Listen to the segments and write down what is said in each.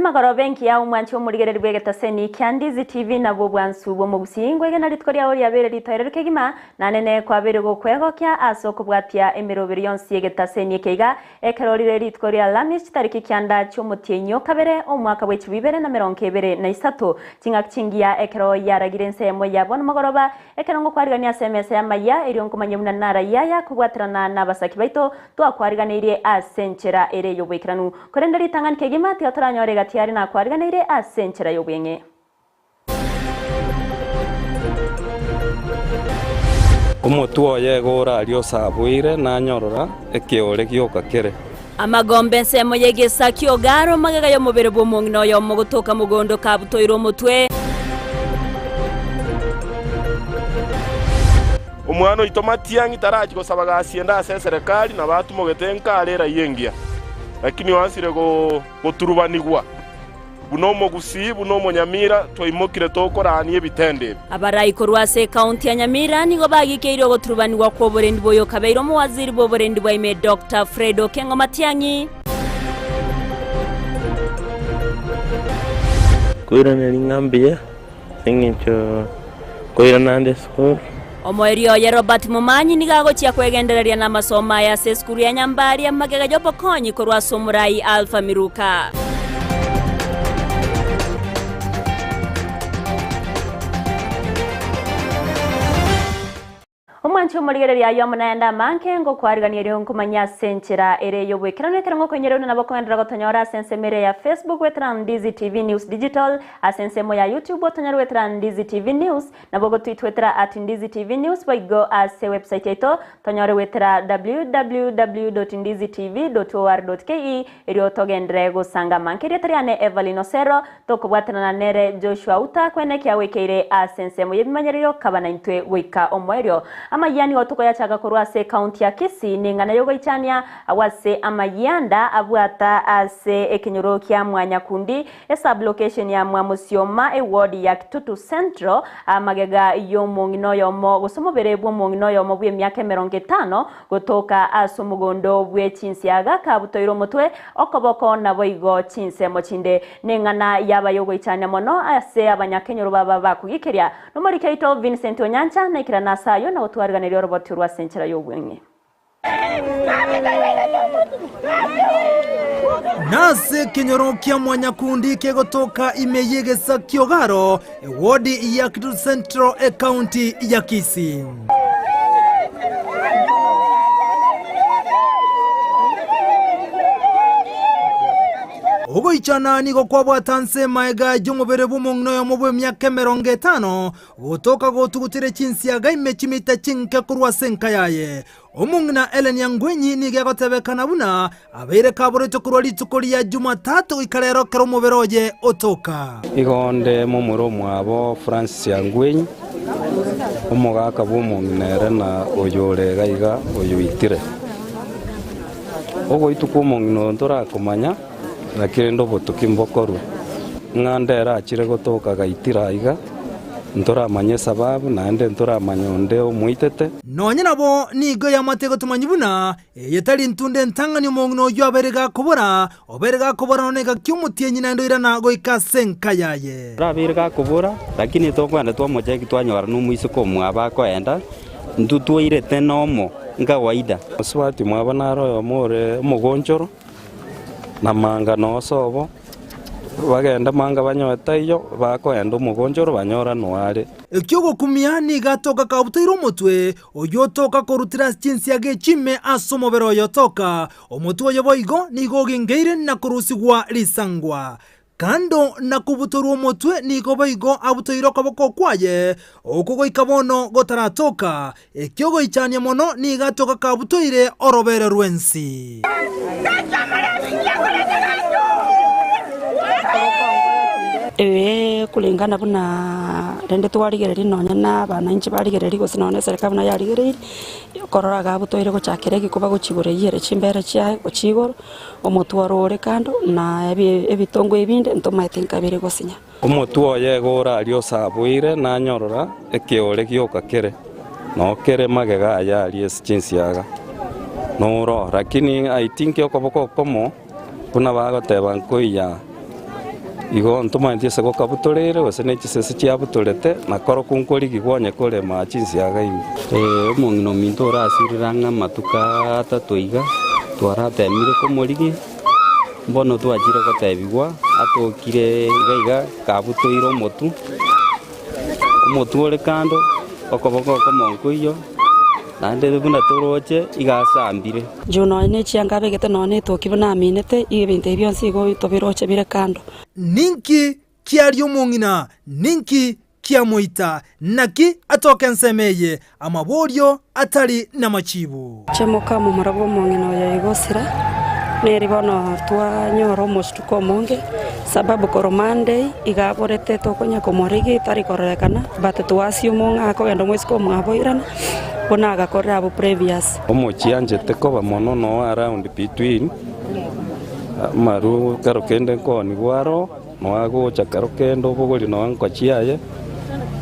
Emagoroba engiya omwanche omorigereri bw'egetaseni kia Ndizi TV nabwo obwansu bw'omogusii ngwegena rituko riao riabeire ritoereru kegima nanene kwabeire gokwegokia ase okobwatia emeroberi yonsi y'egetaseni eke iga ekero rire rituko ria Alhamisi chitariki kianda chi'omotienyi o kabere omwaka bwe chilifu ibere na merongo ebere na isato ching'aki chingiya ekero yaragire ensemo ya bono mogoroba Ekero ngokwarigania ase emesa y'amayia, erio nkomanye buna narayie aya kobwaterana nabasaki baito, twakwariganeirie ase enchera ere y'oboikeranu. Korende ritang'ani kegima tiga toranyore egati aria nakwariganeirie ase enchera y'obweng'e. Omotwe oye igo oraria osaboire, nanyorora ekeore gioka kere. Amagomba ensemo y'egesaa ki'Ogaro, magega y'omobere bw'omong'ina oyomo gotoka mogondo kabutoire omotwe. Omwana oito Matiang'i tarachi gosaba gasi ende ase eserekari nabo atumogete nkare eraia engiya, lakini oansire goturubanigwa. Buna omogusii, buna omonyamira, twaimokire tokorania ebitendo ebi. Abarai korwa ase ekaunti ya Nyamira nigo bagikeire ogoturubanigwa kw'oborendi bw'oyokabeire omowaziri bw'oborendi bwa ime Doctor Fred Okengo Matiang'i. Koiraneria ng'a mbuya ase eng'encho nkoirana ande esukuru. Omoerio oye Robert Momanyi nigo agochia kwegendereria namasomo aye ase esukuru ya Nyambaria magega y'obokonyi korwa ase omorai Alpha Miruka. Omwanchi omorigereria ayio amo naende amange, ngokwarigania erio nkomanye ase enchera ere ey'oboikeranu ekero ngokoinyoria buna nabo okogenderera gotonyora ase ensemo ere ya Facebook goetera Ndizi TV News Digital, ase ensemo ya YouTube otonyore goetera Ndizi TV News, Nabo gotwitwetera at Ndizi TV News boigo ase website yaito tonyore goetera www.ndizitv.or.ke erio togenderere gosanga amanke erieta riane Evelyn Osero tokobwatanana nere Joshua Uta kwene kiagoikeire ase ensemo y'ebimanyererio kaba naintwe goika omoerio. Amayia nigo tokoyachaka korwa ase ecounty ya Kisii neng'ana yogoichania agwo ase amayianda abwata ase ekenyoro kia Mwanyakundi Esub-location ya Mwamusioma, eward ya Kitutu Central, amagega y'omong'ina oyomo gose omobere bw'omong'ina oyomo bw'emiaka emerongo etano gotoka ase omogondo bwe chinsiaga kabutoire omotwe, okoboko naboigo chinsemo chinde. Neng'ana yaba y'ogoichania mono ase abanyakenyoro baba bakogikeria. Nomoriki oito Vincent Onyancha naikerane ase ayio na gotwariganeria oroboti orwo ase enchera y'obweng'e. Nase ekenyoro kia Mwanyakundi kegotoka ime y'egesaku ki'Ogaro, ewodi ya Kitutu Central, ekaunti ya Kisii. Ogoichana nigo kwabwata nse maega y'omobere bw'omong'ina oyomo bw'emiaka 50 Gotoka gotugutire chinsiaga ime chimita chinke korwa ase enka yaye. Omong'ina Ellen Angwenyi nigo egotebekana buna abeire kaboretwe korwa rituko ria Jumatatu goika rero ekero omobere oye otoka. Igo onde momura omwabo Francis Angwenyi, omogaka bw'omong'ina ere na oyore iga iga oyoitire. Ogoitwa kw'omong'ina oyo ntorakomanya, Naki rende obotuki mbokorwe, ng'a ndere achire gotoka gaitire aiga, ntoramanye esababu, naende ntoramanya onde omoitete. Nonya nabo nigo yamate gotomanyia buna eye tari ntunda entang'ani omong'ina oyio abeire gakobora, obeire gakobora nonya egaki omotienyi naende oirana goika ase enka yaye. Orabeire gakobora, lakini tokwenda twamocheki twanyora nomoiseke omwabo akoenda, intwe twairete nomo nkawaida. Mosubati mwabo nare oyomo ore omogonchoro. na manga nosobo, bagende manga banyoe taiyo, bakoenda omogonchoro banyora noare. Ekiogokumia nigo atoka kabutoire omotwe, oyio otoka korutera ase chinsiaga echime ase omobere oye otoka. Omotwe oye boigo nigo ogengeire na korusigwa risangwa. Kando na kobutorwa omotwe nigo boigo abutoire okoboko kwaye, okwo goika bono gotaratoka. Ekiogoichania mono nigo atoka kabutoire orobere rw'ensi. Ee, kulingana buna rende twarigereria nonya na abananchi barigereria gose nonya na eserekari buna yarigereirie, okorora iga abwo toire gochakera egekuba gochigora eyio ere chimbere chiaye gochia igoro. Omotwaro ore kando, na ebitongo ebinde ntomaete nkabere gosinya. Omotwe oye igo oraria osaboire, nanyorora ekeore gioka kere, noo kere magega aye aria ase chinsiaga, noro. Lakini I think okoboko okomo, buna bagoteba nkoiya. Igo ntomaeti ase gokabutoreire, gose ne chisese chiabutorete, na korokwo nkorigigwa onye korema chinsiaga ime. Ee, omong'ina ominto orasirire ang'e amatuko atato iga, twaratemire komorigia, mbono twachire gotebigwa atokire iga iga kabutoire omotwe, omotwe ore kando, okoboko okomo nkoiyo, naende buna toroche iga asambire. Inche nonya ne chianga abegete nonya ne etoki buna aminete, ebinto ebi bionsi igo tobiroche bire kando. Ninki kiaria omong'ina? Ninki kiamoita? Naki atoka ensemo eye? Amaborio atari namachibu. Inche moka momura bw'omong'ina oyo igosira, neri bono twanyora omostuko omonge, sababu korwa Monday iga aborete tokonya komorigia tari kororekana, but twasiuma ng'a akogenda omoiseke omwabo oirana, buna agakorire abwo previous. Omochianchete koba mono noo around between, amaru kero kende nkoonigwa aro, noo agocha kero kende obogoria noo nkochia aye,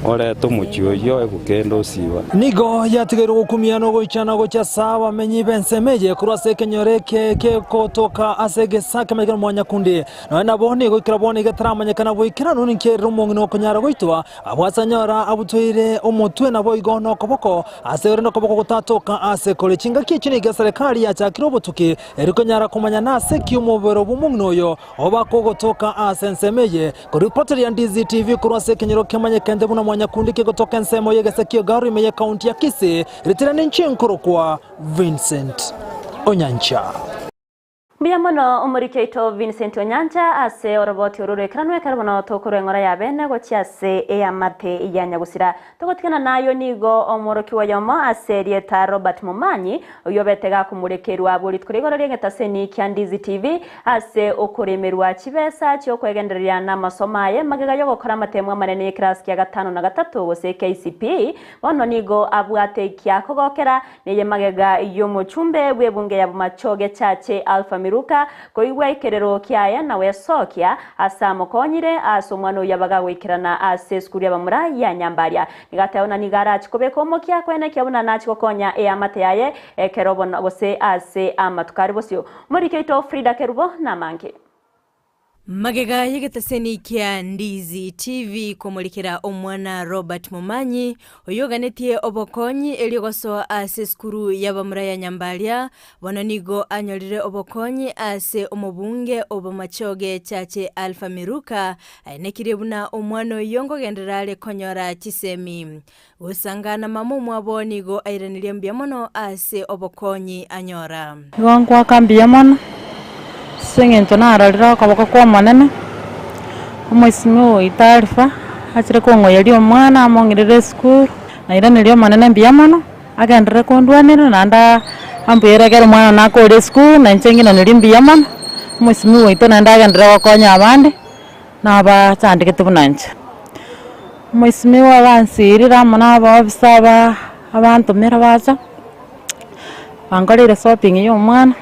orete omochie oyio egokenda osiba. Nigo yatigairwe gokumia na ogoichana gochia ase abamenyi b'ensemo eye korwa ase ekenyoro eke kegotoka ase egesaa kemanyekane Mwanyakundi. Nonya nabo nigo ekero bono getaramanyekana boikeranu ninki erere omong'ina okonyara goitwa, abwo ase anyora abutoire omotwe naboigo nokoboko, ase ore nokoboko gotatoka ase kore. Chingaki echi nigo eserekari yachakire obotuki, eri konyara komanya nase ki omobere bw'omong'ina oyo oba kogotoka ase ensemo eye. Koripoti ria Ndizi TV korwa ase ekenyoro kemanyekente buna Mwanyakundi kegotoka ensemo y'egesa ki'Ogaro ime y'ekaunti ya Kisii, ritire ninche nkorokwa Vincent Onyancha. Mbuya mono omoriki oito Vincent Onyancha ase oroboti oro rw'ekeranwa ekero bono tokorwa eng'ora ya bene gochia ase eamate ya nyagusira. Togotigana nayo nigo omworokigwa oyomo ase erieta Robert Momanyi oyio obete gakomorekerwa bwo rituko ria igoro ri'egetaseni kia Ndizi TV ase okoremerwa chibesa chi'okwegendereria namasomo aye magega y'ogokora amatemo amanene y'ekerasi kia gatano na gatato gose KCPE bono nigo abwate ekia kogokera Neye magega y'omochumbe bw'ebunge ya Bomachoge Chache Alpha Miruka koigwa ekerero kiaye na gwesokia ase amokonyire ase omwana oyio abaga goikerana ase esukuru y'abamura ya Nyambaria. Nigo ateba buna nigo arache kobeka omokia koenekia buna nache gokonya eamate yaye ekero bono gose ase amatuko are bosio. Omoriki oito Frida Kerubo namange. Magega y'egeteseni kia Ndizi TV komorekera omwana Robert Momanyi, oyoganetie obokonyi erio gosoa ase esukuru y'abamura ya Nyambaria, bono nigo anyorire obokonyi ase omobunge o Bomachoge Chache Alpha Miruka, aenekirie buna omwana oyio nkogenderera are konyora chisemi. Gosangana mama omwabo nigo airanirie mbuya mono ase obokonyi anyora. Igo nkoaka mbuya mono, ase eng'encho narorire okoboko kwa Omonene, omoisimi oito Alpha, achire kong'oyeria omwana among'irere esukuru, nairaneria Omonene mbuya mono, agenderere kondwanera naende ambwere ekero omwana one akore esukuru, na inche ng'iranerie mbuya mono, omoisimi oito naende agenderere gokonya abande, nabachandegete buna inche. Omoisimigwa abansirire amo na abaofisa aba abantomera bacha, bankoreire shopping ya omwana,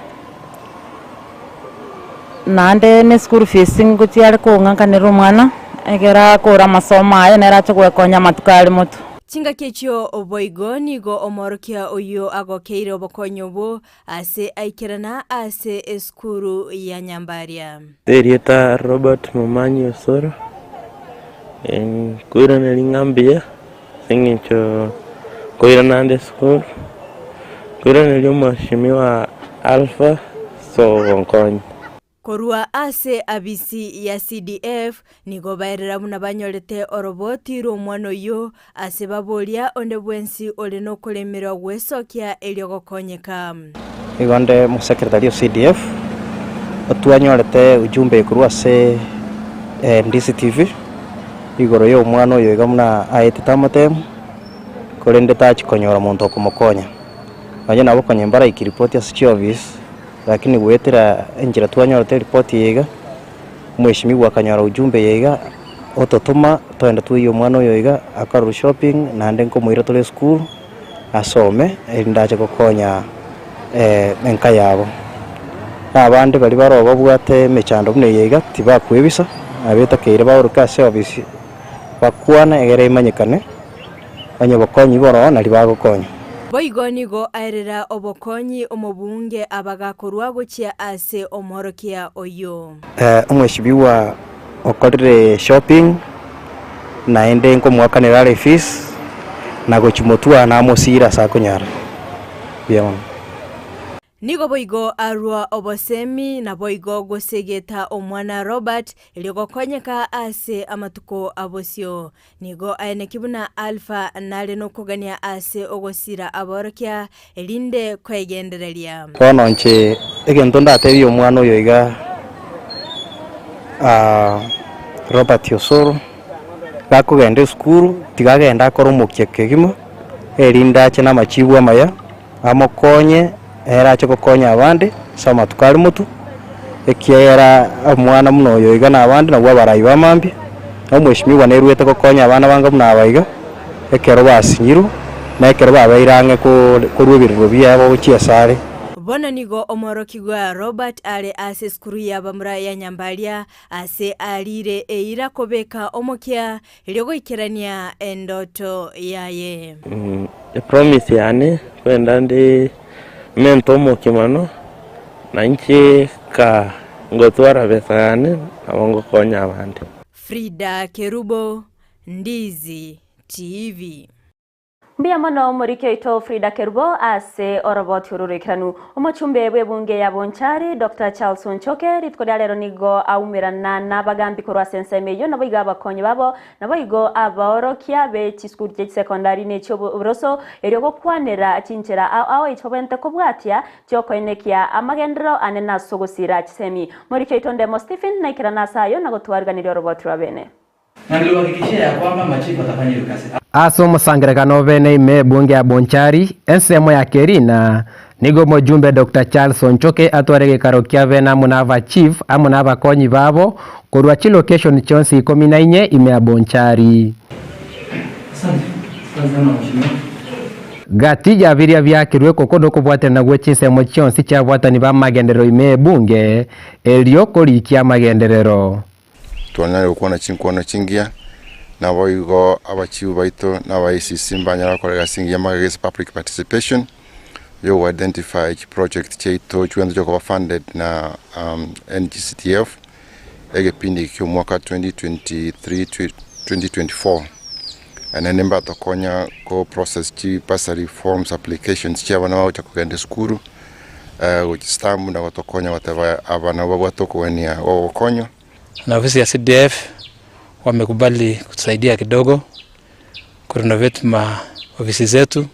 naende na eschool fees ngochia are kong'akanera omwana, ekero akore amasomo aye nere ache goekonya amatuko are motwe. Chingaki echio boigo nigo omoorokia oyio agokeire obokonyi obwo ase aikerana ase esukuru ya Nyambaria. Erieta Robert Momanyi Osoro, nkoiraneria ng'a mbuya ase eng'encho nkoirana ande esukuru, nkoiraneria omweshimiwa Alpha ase ogonkonya. Korwa ase abisi ya CDF nigo baerera buna banyorete oroboti rw'omwana oyio ase baboria onde bwensi ore nokoremerwa gwesokia erio gokonyeka. Nigo nde omosekretari o CDF, otwanyorete ujumbe korwa ase DCTV igoro ya omwana oyo iga buna aetete amatemu, korende tachi konyora monto okomokonya. Nonye nabo konya mbaraiki ripoti ase chiofisi, lakini goetera enchera twanyorete eripoti eye iga, omweshimiwa akanyora ujumbe eye iga, ototoma toende twoyie omwana oyo iga akorerwe shopping naende nkomoira tore esukuru. asome, erinde ache gokonya enka yabo. Na abande baria baroo babwate emechando buna eye iga, tibakwebisa, nabetakeire baoroke ase ofisi bakwane egere emanyekane, onye obokonyi boroo naria bagokonya. Boigo nigo aerera obokonyi omobunge abagakorwa gochia ase omworokia oyio. Omweshimiwa. Okorire shopping naende nkomoakanera are fees na gochia motwe namosira ase akonyara. Mbuya mono. Nigo boigo arua obosemi, naboigo gosegeta omwana Robert, erio gokonyeka ase amatuko abosio. Nigo aeneki buna Alpha nare nokogania ase ogosira aborokia, erinde kwegendereria. Bono inche egento ndatebie omwana oyo iga Robert Osoro, gakogenda esukuru tiga agende akore omokia kegima, erinde ache namachibu amaya, amokonye ere ache gokonya abande ase amatuko are motwe, ekiagera omwana buna oyo iga na abande nabwo abarai ba mambia, na omweshimiwa nerwete gokonya abana bange buna aba iga, ekero basinyirwe, na ekero babeire ang'e korwa ebirero biabo gochia asare. Bono nigo omworokigwa Robert are ase esukuru y'abamura ya Nyambaria, ase ariire eira kobeka omokia erio goikerania endoto yaye. Epromise yane kwenda ndi mente omokia mono, na inche ka ngotwara besa yane nabo ngokonya abande. Frida Kerubo, Ndizi TV. Mbuya mono omoriki oito Frida Kerubo ase oroboti oro roikeranu. Omochumbe bw'ebunge ya Bonchari, Doctor Charles Onchoke, rituko ria rero nigo aumerana nabagambi korwa ase ensemo eyio naboigo abakonyi babo naboigo abaorokia be chisukuru chie chisekondari ne chi'oboroso erio gokwanera chinchera ao ao echi babwenerete kobwatia chiokoenekia amagenderero ane nase ogosira chisemi. Moriki oito Ndemo Stephen naikerane ase ayio na gotwariganiria oroboti rwa bene. Na niliwahakikishia ya kwamba machifu watafanya hiyo kazi. Ase omosangererekano obe ime ebunge ya Bonchari, ensemo ya Kerina, nigo omojumbe Doctor Charles Onchoke atware egekaro kia bene amo na aba chief amo na abakonyi babo korwa chilocation chionsi ikomi na inye ime ya Bonchari. Gati ya biria biakirwe koko nokobwaterana gwe chinsemo chionsi chiabwatani b'amagenderero ime y'ebunge, erio korikia amagenderero. Twanyare gokwana chinkwana chingiya, naboigo abachifu baito na aba ACC mbanyare gokora egasi engiya magega ase public participation yo go identify chiproject chiaito chigoenda chiokoba funded na NGCDF egepindi eke kia omwaka 2023 2024. Naende mbatokonya ko process chi bursary forms applications chia abana bagocha kogenda esukuru gochi stamp na gotokonya goteba aba nabo babwate okogania gwa gokonywa. Na ofisi ya CDF wamekubali kutusaidia kidogo kurenovate ma ofisi zetu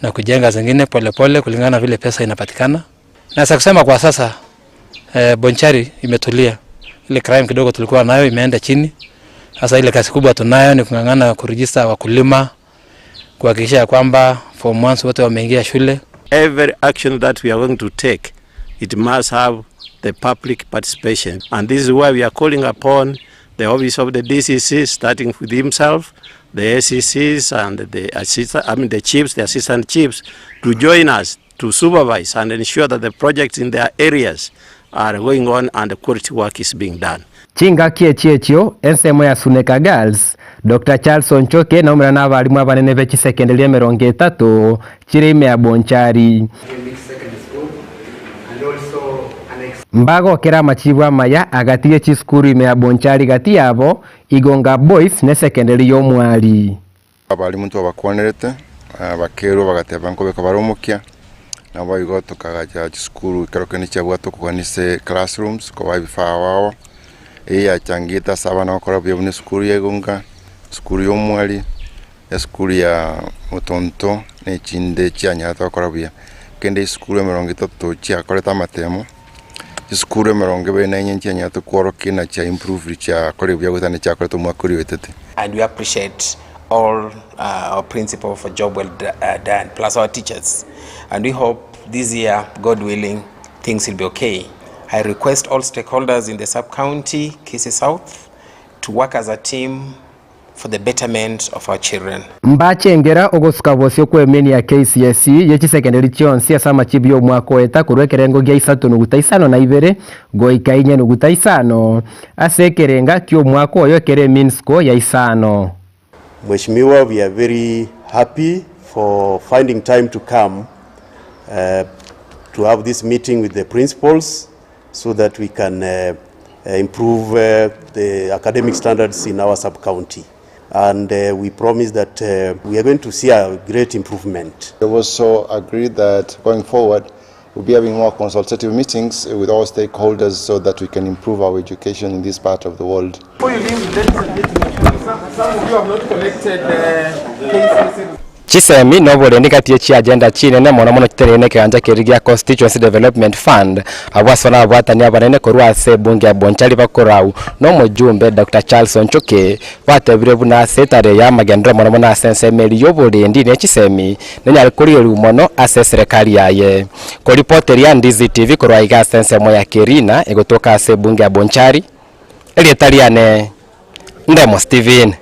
na kujenga zingine polepole kulingana na vile pesa inapatikana. Naweza kusema kwa sasa Bonchari imetulia, ile crime kidogo tulikuwa nayo imeenda chini. Sasa ile kazi kubwa tunayo ni kung'ang'ana kuregister wakulima, kuhakikisha kwamba form ones wote wameingia shule. Every action that we are going to take, it must have the public participation. And this is why we are calling upon the office of the DCC, starting with himself, the ACCs and the assistant, I mean the chiefs, the assistant chiefs, to join us to supervise and ensure that the projects in their areas are going on and the quality work is being done. Chingaki echio echio, ensemo ya Suneka Girls, Doctor Charles Onchoke naumera na abalimu abanene be chisekenderi emerongo etato chire ime ya Bonchari. Mbagokera amachibu amaya agati ye chisukuru ime ya Bonchari gati yabo Igonga Boys ne sekenderi y'Omwari. Abalimu ntwabakwanerete, bakerwa bagateba nkobeka bare omokia, naboigo tokagacha chisukuru ekero kende chiabwate okoganisa classrooms koba ebifaa ao ao, eye yachangete ase abana gokora buya buna esukuru ya Igonga, esukuru ya Omwari, esukuru ya Motonto na echinde chianyarete gokora buya. Kende esukuru emerongo etato chiakorete amatemo, chisukuru emerongo ebere na enye nchianyarete kworokia na chia improved chiakorire buya goetania chiakorete omwaka oria oetete. And we appreciate all our principal for job well done, plus our teachers. And we hope this year, God willing, things will be okay. I request all stakeholders in the sub-county, Kisii South, to work as a team for the betterment of our children. Mbachengera ogosuka bosio kw'emeni ya KCSE ye chisekenderi chionsi ase amachibu y'omwaka oeta korwa ekerengo gia isato nuguta isano na ibere goika inye nuguta isano ase ekerenga ki'omwaka oyo ekere mean score ya isano. Mheshimiwa, we are very happy for finding time to come to have this meeting with the principals so that we can improve the academic standards in our sub-county. And we promise that we are going to see a great improvement. We also agreed that going forward, we'll be having more consultative meetings with all stakeholders so that we can improve our education in this part of the world. Before you leave, ladies and gentlemen, some, some of you have not collected cases. Chisemi na oborendi gati ye chiagenda chinene mono mono chitereine nekegancha keria gia Constituency Development Fund abwo ase nababwatani abanene korwa ase ebunge ya Bonchari bakorau na omojumbe Doctor Charles Onchoke batebire buna ase etare ya amagenderero mono mono ase ensemo eria y'oborendi ne chisemi nenyare korigerigwa mono ase eserekari yaye. Koripoteria Ndizi TV korwa aiga ase ensemo ya Kerina egotoka ase ebunge ya Bonchari, erieta riane Ndemo Stephen.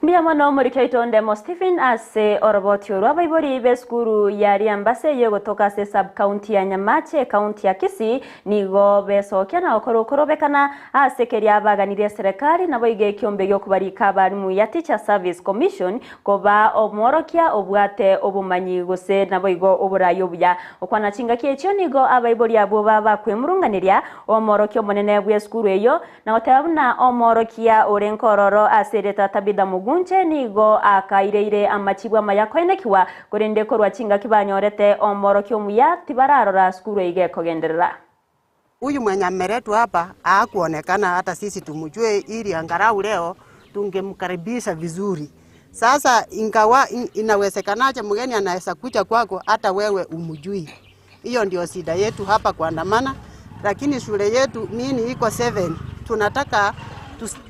Mbuya mono omoriki oito Ndemo Stephen ase oroboti orwo abaibori b'esukuru ya Riambase eyio egotoka ase sub-county ya Nyamache ekaunti ya Kisii nigo besokia na gokora okorobekana ase keria baganirie eserekari naboigo ekiombe giokobarika abarimu ya Teacher Service Commission koba omworokia obwate obomanyi gose naboigo oborai obuya. Gokwana chingaki echio nigo abaibori abwo babakwemurunganeria omworokia omonene bw'esukuru eyio Na goteba buna omoorokia ore nkororo ase erieta Tabitha Mugunche nigo akaireire amachibu amaya koenekigwa, korende korwa chingaki banyorete omoorokia omuya tibararora sukuru eyio gekogenderera. Huyu mwenye ameletwa hapa hakuonekana hata sisi tumjue ili angalau leo tungemkaribisha vizuri. Sasa ingawa inawezekanaje mgeni anaweza kuja kwako hata wewe umjui? Hiyo ndio shida yetu hapa kuandamana, lakini shule yetu mini iko 7 tunataka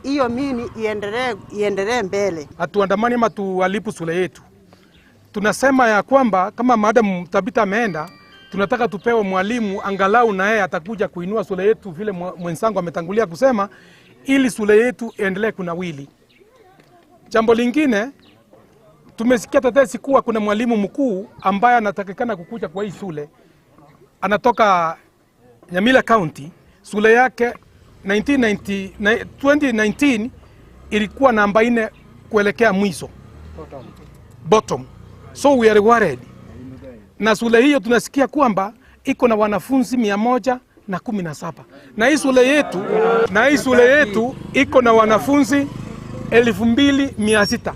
hiyo mini iendelee iendelee mbele. Hatuandamani ama tuharibu shule yetu. Tunasema ya kwamba kama Madam Tabitha ameenda, tunataka tupewe mwalimu angalau na yeye atakuja kuinua shule yetu vile mwenzangu ametangulia kusema, ili shule yetu iendelee kunawili. Jambo lingine, tumesikia tetesi kuwa kuna mwalimu mkuu ambaye anatakikana kukuja kwa hii shule, anatoka Nyamira County. Shule yake 1990, 2019 ilikuwa namba 4 kuelekea mwisho bottom, so we are worried. Na shule hiyo tunasikia kwamba iko na wanafunzi 117 na hii shule yetu, na hii shule yetu iko na wanafunzi 2600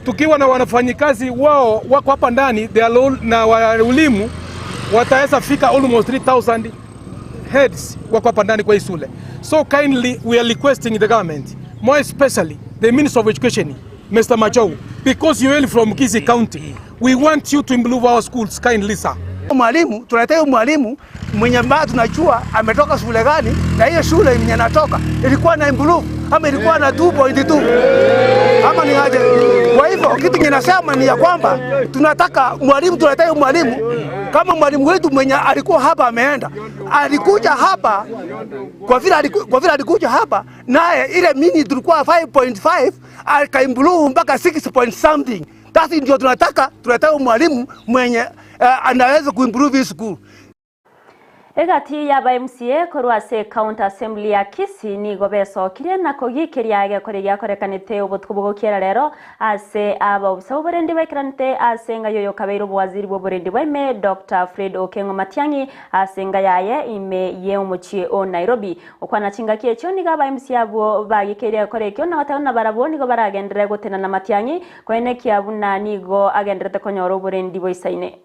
tukiwa na wanafanyikazi wao wako hapa ndani they are all, na walimu wataweza fika almost 3000 heads wako hapa ndani kwa hii shule. So kindly we are requesting the government, more especially the Minister of Education, Mr. Majau, because you hail from Kisii County, we want you to improve our schools kindly, sir. Mwalimu tunaletea mwalimu mwenye ambaye tunajua ametoka shule gani, na hiyo shule yenye anatoka ilikuwa na improve ama ilikuwa na 2.2 ama ni aje? Kwa hivyo kitu ninasema ni ya kwamba tunataka mwalimu, tunaletea mwalimu kama mwalimu wetu mwenye alikuwa hapa ameenda, alikuja hapa kwa vile aliku, kwa vile alikuja hapa naye ile mini tulikuwa 5.5 akaimprove mpaka 6 point something. Sasa ndio tunataka tunataka mwalimu mwenye anaweza kuimprove hii school. Egati y'aba MCA korwa ase County Assembly ya Kisii nigo besokirie na kogikeria egekore giakorekanete obotuko bogokiera rero ase abaobisa b'oborendi baikeranete ase enga yoyo kabeire obowaziri bw'oborendi bwa ime Dr. Fred Okengo Matiang'i ase enga yaye ime ye omochie o Nairobi. Okwana chingaki echio nigo aba MCA abwo bagikeire egekore ekio na goteba buna barabwo nigo baragenderere gotenena Matiang'i koenekia buna nigo agenderete konyora oborendi boisaine.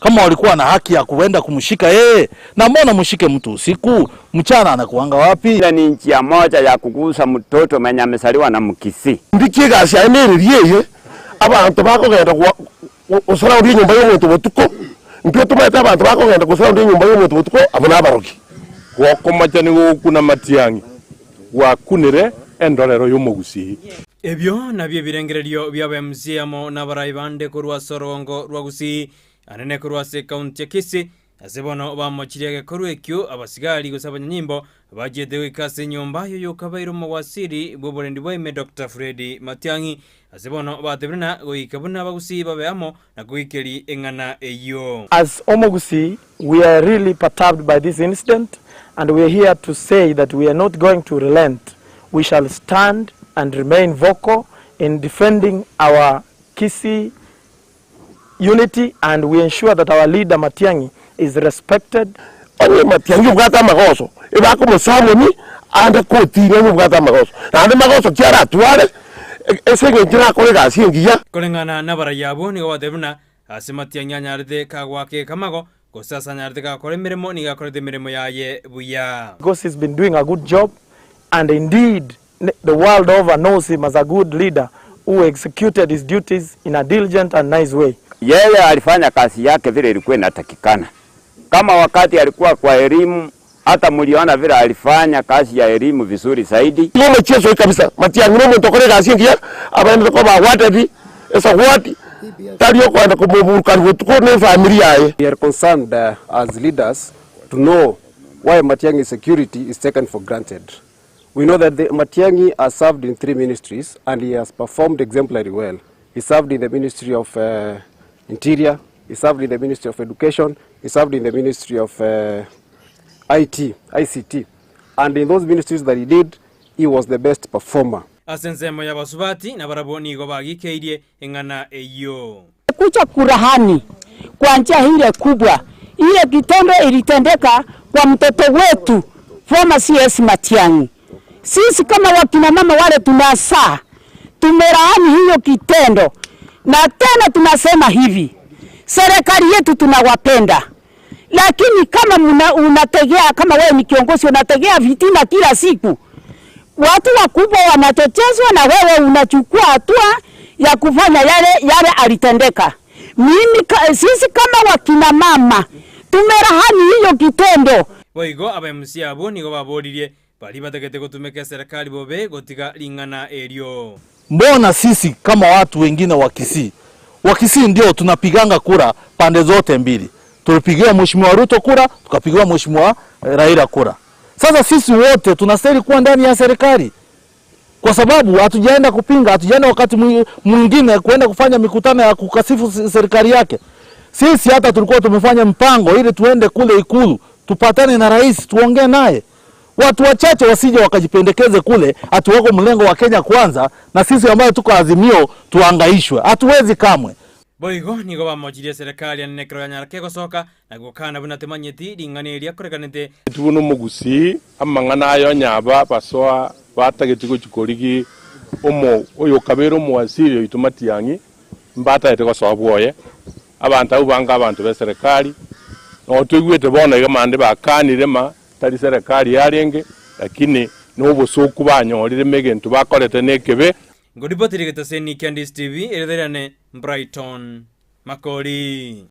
Kama walikuwa na haki ya kuenda kumshika yeye, na mbona mshike mtu usiku? Mchana anakuanga wapi? Ile ni njia moja ya kugusa mtoto mwenye amesaliwa na Mkisii. Ndikie egasi yaye nererie eye, abanto bakogenda gosurround enyomba y'omonto botuko, intwe tomaete abanto bakogenda gosurround enyomba y'omonto botuko, abwo nabarogi. Gokomocha nigo gokuna amatiang'i, gwakunire endorero y'omogusii. Ebio nabio ebirengererio bi'aba MCA amo nabarai bande korwa ase orogongo rwa Gusii, anene korwa ase ekaunti ya Kisii, ase bono bamochirie egekorwa ekio abasigari gose abanyanyimbo bachiete goika ase enyomba y'oyokabeire omowasiri bw'oborendi bwa ime Doctor Fred Matiang'i. Ase bono batebire na goika buna abagusii babe amo na koikeria eng'ana eyio. As Omogusii we are really perturbed by this incident and we are here to say that we are not going to relent, we shall stand and remain vocal in defending our Kisii unity and we ensure that our leader Matiang'i is respected. Onye Matiang'i obwate amagoso, ebakomosamoni ande kotini onye obwate amagoso, naende magoso ki aratware ase eng'encho nakore egasi engiya. Koreng'ana nabarai abwo nigo batebire buna ase Matiang'i anyarete kagoaka ekamago, gose ase anyarete gakora emeremo nigo akorete emeremo yaye buya. Because he's been doing a good job and indeed the world over knows him as a good leader who executed his duties in a diligent and nice way. Yeye alifanya kazi yake vile ilikuwa inatakikana. Kama wakati alikuwa kwa elimu, hata muliona vile alifanya kazi ya elimu vizuri zaidi. Igo omochie soe kabisa, Matiang'i nomonto okore egasi engiya, abaendete koba awarded esawadi, tari okoenda komoburukani botuko na efamiri yaye. We are concerned as leaders to know why Matiang'i's security is taken for granted. We know that the Matiang'i has served in 3 ministries and he has performed exemplary well. He served in the Ministry of Interior, he served in the Ministry of Education, he served in the Ministry of IT, ICT. And in those ministries that he did, he was the best performer. Ase ensemo y'abasubati nabarabwo nigo bagikeirie eng'ana eyio. Kucha kurahani kwa njia ile kubwa, ile kitendo ilitendeka kwa mtoto wetu former CS Matiang'i. Sisi kama wakina mama wale tunasaa, tumelaani hiyo kitendo, na tena tunasema hivi, serikali yetu tunawapenda, lakini kama muna, unategea kama wewe ni kiongozi unategea vitina kila siku, watu wakubwa wanachochezwa na wewe unachukua hatua ya kufanya yale yale alitendeka. Sisi kama wakina mama tumerahani hiyo kitendo. Boigo aba MC abwo nigo baboririe baria batagete gotumeka eserekari bobe gotiga ring'ana erio. Mbona sisi kama watu wengine wa Kisii, wa Kisii ndio tunapiganga kura pande zote mbili. Tulipigiwa Mheshimiwa Ruto kura, tukapigiwa Mheshimiwa Raila kura. Sasa sisi wote tunastahili kuwa ndani ya serikali, kwa sababu hatujaenda kupinga, hatujaenda wakati mwingine kuenda kufanya mikutano ya kukasifu serikali yake. Sisi hata tulikuwa tumefanya mpango ili tuende kule Ikulu tupatane na rais tuongee naye. Watu wachache wasije wakajipendekeze kule ati wako mlengo wa Kenya kwanza na sisi ambao tuko Azimio tuangaishwe. Hatuwezi kamwe. Boigo nigo bamochirie serikali anene ekero yanyara kegosoka na gokana buna temanyeti ring'ana eria akorekanete. Intwe omogusi amang'ana ayo nyaba basoa batageti gochia korigi omo oyo okabere omowasiri oito Matiang'i mbatagete gosoa bwoye abanto abwo bange abanto ba eserekari nabo toigwete bono iga mande bakanire ma tari serekari yarenge lakini na obosoku banyorire ma egento bakorete na ekebe. Ngoripotire getaseni kia Ndisi TV, erieta riane Brighton Makori.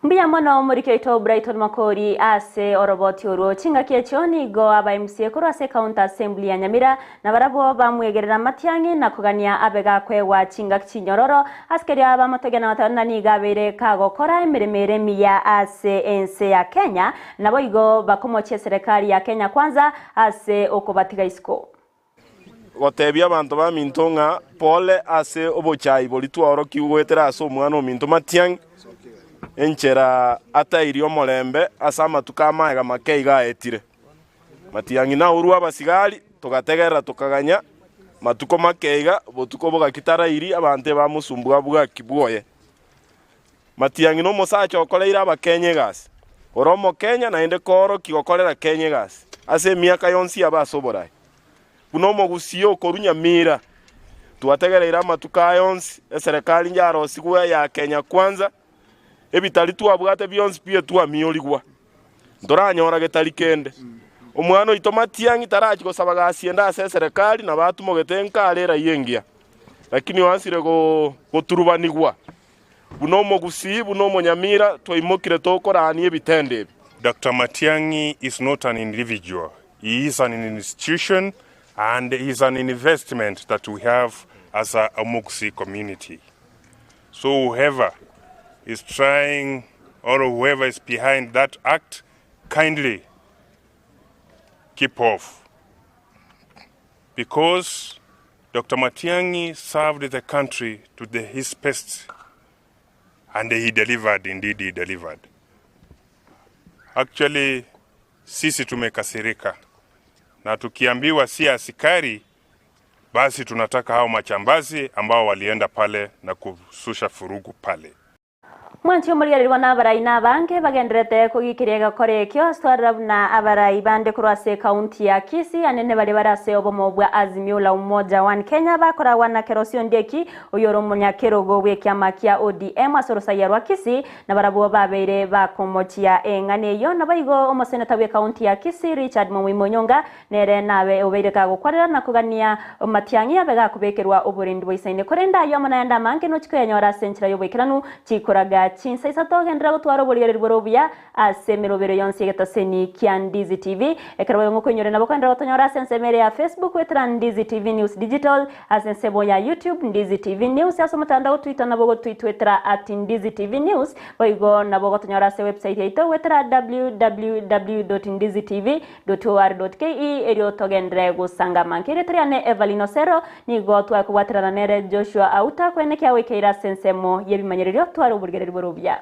Mbuya mono omoriki oito Brighton Makori ase oroboti orwo. Chingaki echio nigo aba MCA korwa ase County Assembly ya Nyamira nabarabwo bamwegerera Matiang'i na kogania abe gakoegwa chingaki chinyororo ase keria bamotogia na goteba buna nigo abeire kagokora emeremo ere emiya ase ense ya Kenya naboigo bakomochia eserekari ya Kenya Kwanza ase okobatiga isiko. Gotebia abanto baminto ng'a pole ase obochai boria twaorokigwe goetera ase omwana ominto Matiang'i, enchera atairie omorembe ase amatuko amaega make iga aetire. Matiang'i naurwe abasigari, togategerera tokaganya matuko make iga, botuko bogaki tarairi, abanto ebamosumbua bwaki bwoye. Matiang'i nomosacha okoreire Abakenya egasi, ore Omokenya naende koorokia gokorera Kenya egasi ase emiaka yonsi yabe ase oborai. Buna omogusii okorwa Nyamira, twategereire amatuko aya onsi, eserekari njarosigwe ya Kenya Kwanza, ebitari twabwate bionsi pi etwamiorigwa, ntoranyora getari kende. Omwana oito Matiang'i tarachi gosaba gasi ende ase eserekari nabo atumogete nka are eraia engiya, lakini oansire goturubanigwa Buna omogusii, buna omonyamira, twaimokire tokorania ebitendo ebi. Doctor Matiang'i is not an individual, he is an institution and he is an investment that we have as a Omogusii community. So whoever is trying or whoever is behind that act, kindly keep off. Because Doctor Matiang'i served the country to the his best and he delivered, indeed he delivered. Actually sisi tumekasirika na tukiambiwa si askari basi tunataka hao machambazi ambao walienda pale na kususha furugu pale. Mwanchi omorigererigwa na abarai na abange bagendererete kogiikeria egekora ekio ase twarora buna abarai bande korwa ase ekaunti ya Kisii anene baria bare ase obomo bwa Azimio la Umoja One Kenya bakoragwa na Kerosi Ondieki oyore omonyakerogo bw'ekiama kia ODM ase orosaiya rwa Kisii na barabwo babeire bakomochia eng'ana eyio naboigo omoseneta bw'ekaunti ya Kisii Richard Momoima Onyonga Nere nabe obeire gagokwarera na kogania Matiang'i abe gakobekerwa oborendi boisaine. Korende ayio amo nayande amange nochie koyanyora ase enchera y'oboikeranu, chikoraga chinsa isato ogenderere gotwara oborigereria bore obuya ase emerobero yonsi y'egetaseni kia Ndizi TV. Ekero boigo ngokoinyore nabo koenderera gotonyora ase ensemo ere ya Facebook goetera Ndizi TV News Digital, ase ensemo ya YouTube Ndizi TV News, ase omotandao o Twitter nabo ogotwitwetera at Ndizi TV News, boigo nabo ogotonyora ase ewebsite yaito goetera www.ndizitv .or.ke erio togenderere gosangama. Nkerieta riane Evelyn Osero, nigo tware kobwaterana nere Joshua Auta kwenekia goikeire ase ensemo y'ebimanyererio tware oborigereria bore obuya.